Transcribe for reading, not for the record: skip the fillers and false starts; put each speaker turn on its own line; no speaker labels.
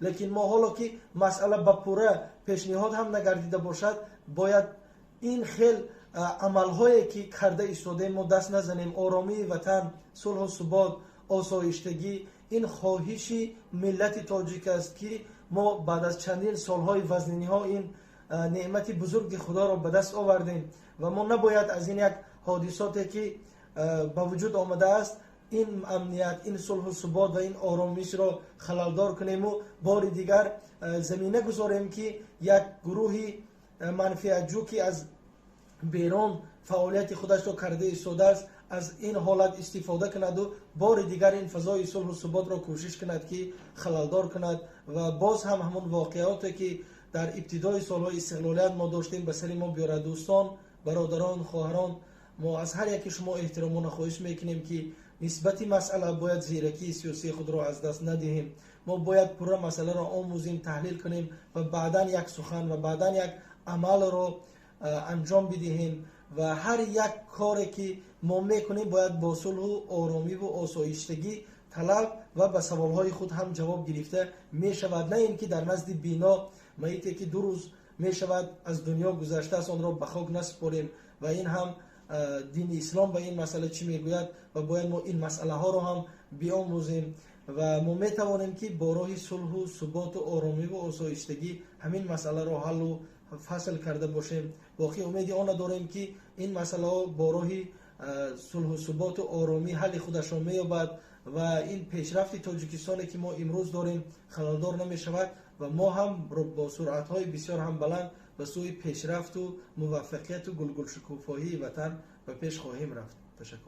Лекин мо ҳоло ки масъала ба пурра пешниҳод ҳам нагардида бошад, бояд ин хел амалҳое ки карда истодаем, мо даст назанем. Оромии ватан, сулҳу субот, осоиштагӣ ин хоҳиши миллати тоҷик аст, ки мо баъд аз чандин солҳои вазниниҳо ин неъмати бузурги Худоро ба даст овардем ва мо набояд аз ин як ҳодисоте ки ба вуҷуд омадааст, ин амният, ин сулҳу субот ва ин оромишро халалдор кунему бори дигар замина гузорем, ки як гурӯҳи манфиатҷӯ, ки аз берун фаъолияти худашро карда истодааст, аз ин ҳолат истифода кунаду бори дигар ин фазои сулҳу суботро кӯшиш кунад, ки халалдор кунад ва боз ҳам ҳамон воқеоте ки дар ибтидои солҳои истиқлолият мо доштем, ба сари мо биёрад. Дӯстон, бародарон, хоҳарон, мо аз ҳар яки шумо эҳтиромона хоҳиш мекунем, ки нисбати масъала бояд зиракии сиёсии худро аз даст надиҳем. Мо бояд пурра масъаларо омӯзем, таҳлил кунем ва баъдан як сухан ва баъдан як амалро анҷом бидиҳем. Ва ҳар як коре ки мо мекунем, бояд бо сулҳу оромиву осоиштагӣ талаб ва ба саволҳои худ ҳам ҷавоб гирифта мешавад, на ин ки дар назди бино маите ки 2 рӯз мешавад аз дунё гузаштааст, онро ба хок насупорем. Ва ин ҳам дини ислом ба ин масъала чӣ мегӯяд ва бояд мо ин масъалаҳоро ҳам биомӯзем. Ва мо метавонем, ки бо роҳи сулҳу суботу оромиву осоиштагӣ ҳамин масъаларо ҳаллу фасл карда бошем. Боқӣ умеди онро дорем, ки ин масъалаҳо бо роҳи сулҳу суботу оромӣ ҳалли худашро меёбад ва ин пешрафти Тоҷикистоне ки мо имрӯз дорем, халалдор намешавад ва мо ҳам бо суръатҳои бисёр ҳам баланд ба сӯи пешрафту муваффақияту гулгулшукуфоҳии ватан ба пеш хоҳем рафт. Ташаккур.